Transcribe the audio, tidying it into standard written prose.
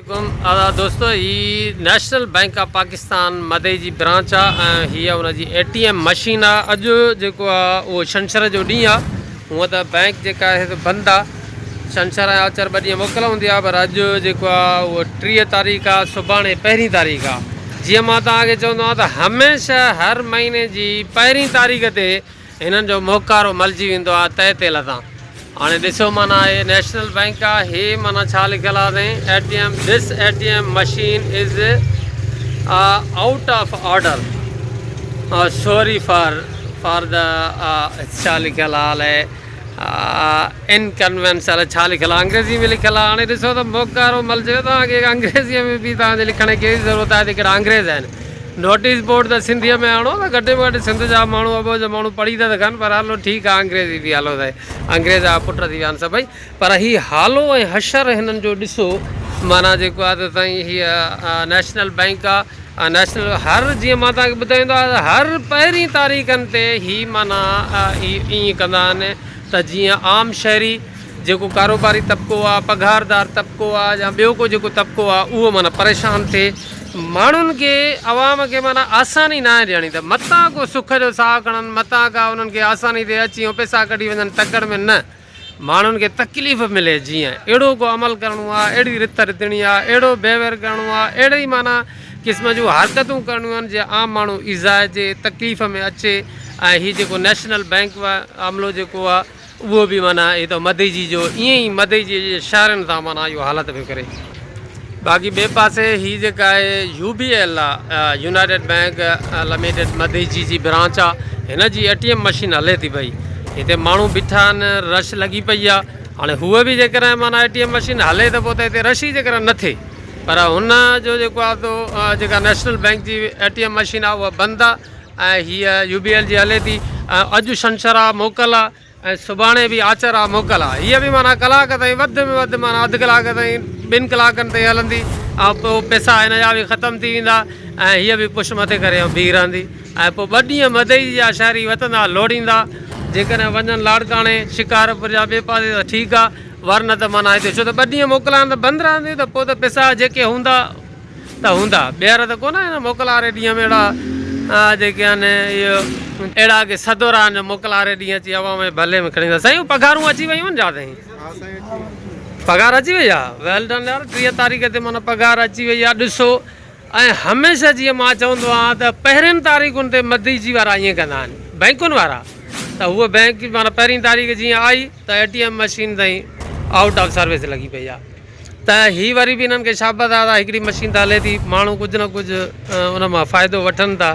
عليڪم آداب دوستو هي نيشنل بينڪ آف پاڪستان مدئي جي برانچ آ ۽ هي ان جي اي ٽي ايم مشين آ اڄ جيڪو آ اهو ڇنڇر جو ڏينهن آ هونء ته بينڪ جيڪا آهي سو بند آ ڇنڇر ۽ آچر ٻه ڏينهن موڪل هوندي آ پر اڄ جيڪو آ اهو 30 تاريخ آ سڀاڻي پهرين تاريخ آ جيئن مان توهان کي چوندو آهيان ته هميشه هر مهيني جي پهرين تاريخ تي هنن جو موڪارو ملجي ويندو آ تئي تيل تان. هاڻي ڏسو معنيٰ هي نيشنل بئنڪ آ هي معنيٰ ڇا لکيل آ سائين A T M this A T M machine is out of order sorry for for the ڇا لکيل آ الائي انڪنوينس الائي ڇا لکيل آ انگريزي ۾ لکيل آ هاڻي ڏسو ته موڪارو ملجي ويو توهان کي انگريزي ۾ به توهان جي لکڻ جي ڪهڙي ضرورت آهي ته ڪهڙا انگريز آهن نوٽيس بورڊ ته سنڌيء ۾ آڻو ته گهٽ ۾ گهٽ سنڌ جا ماڻهو اٻوجهه ماڻهو پڙهي ته سگهن پر هلو ٺيڪ آ انگريزي به هلو سهي انگريز جا پٽ ٿي ويا آهن سڀئي پر هي حالو ۽ حشر هنن جو ڏسو معنيٰ جيڪو آ ته سائين هيء نيشنل بئنڪ آ ۽ نيشنل هر جيئن مان توهان کي ٻڌائيندو آهيان ته هر پهرين تاريخن تي هي معنيٰ ائين ڪندا آهن ته جيئن عام شهري جيڪو ڪاروباري طبقو آ، پگهاردار طبقو آ يا ٻيو ڪو جيڪو طبقو آ اهو معنيٰ پريشان ٿئي. ماڻهن کي عوام کي معنيٰ آساني ناهي ڏيڻي ته متان ڪو سک جو ساهه کڻن، متان ڪا انهن کي آساني ٿئي اچي ۽ پئسا ڪڍي وڃن تڪڙ ۾ نه ماڻهن کي تڪليف ملي جيئن اهڙو ڪو عمل ڪرڻو آ، اهڙي رٿ رٿڻي آ، اهڙو بيوير ڪرڻو آ، اهڙي معنيٰ قسم جون حرڪتون ڪرڻيون آهن جيئن عام ماڻهو ايذائجي، تڪليف ۾ اچي ۽ هي جيڪو نيشنل بئنڪ عملو جيڪو آ. اهو به معنيٰ هي ته مدئجي جو ائين ئي مدئجي جي شهرين سان معنيٰ اهو حالت پيو ڪري. باقي ٻئي پاسي هي جيڪا آهي يو بي ايل آ يونائيٽيڊ بئنڪ لميٽيڊ مدئجي جي برانچ آ هن جي اي ٽي ايم مشين هلي ٿي پئي هتي ماڻهو بيٺا آهن رش لڳي پئي آ هاڻي هوء به جيڪڏهن معنيٰ اي ٽي ايم مشين هلي ته پوء ته هتي رش ئي جيڪڏهن نه ٿئي پر هن جو جيڪو آ سو جيڪا نيشنل بئنڪ جي اي ٽي ايم مشين آ اها بند آ ۽ هيء يو بي ايل جي هلي ٿي ۽ اڄ ڇنڇر آ موڪل آ ۽ سڀاڻي به آچر آ موڪل آ. هيء به معنيٰ ڪلاڪ تائين وڌ ۾ وڌ معنيٰ اڌ ڪلاڪ تائين ٻن ڪلاڪن تائين هلندي ۽ پوء پئسا هن جا به ختم ٿي ويندا ۽ هيء به پش مٿي ڪري ۽ بيهي رهندي ۽ پوء ٻه ڏينهن مدئي جا شهري وتندا لوڙيندا جيڪڏهن وڃن لاڙڪاڻي، شڪارپور يا ٻئي پاسي ته ٺيڪ آ ورنه ته معنيٰ هتي ڇو ته ٻه ڏينهن موڪل آهن ته بند رهندي ته پوء ته پئسا جيڪي هوندا ته هوندا ٻيهر ته ڪونه آهن موڪلاري ڏينهن ۾ اهڙا جيڪي آهن اهي اهڙا ڪي سدورا آهن جو موڪلاري ڏينهن اچي عوام جي ڀلي ۾ کڻي ايندا سائين پگهارون اچي ويون آهن ڇا سائين پگهار اچي وئي آهي ويل ڊن يار 30 تاريخ تي معنيٰ پگهار اچي وئي آهي ڏسو ۽ هميشه جيئن مان چوندو آهيان ته پهرين تاريخن تي مديجي وارا ائين ڪندا آهن بئنڪن وارا ته هوء بئنڪ معنيٰ پهرين تاريخ جيئن آئي ته اي ٽي ايم مشين تائين آئوٽ آف سروس لڳي پئي آهي ته هي وري به انهن کي شابس آ ته هڪڙي مشين ته هلي ٿي ماڻهو ڪجهه نه ڪجهه ان مان فائدو وٺن ٿا.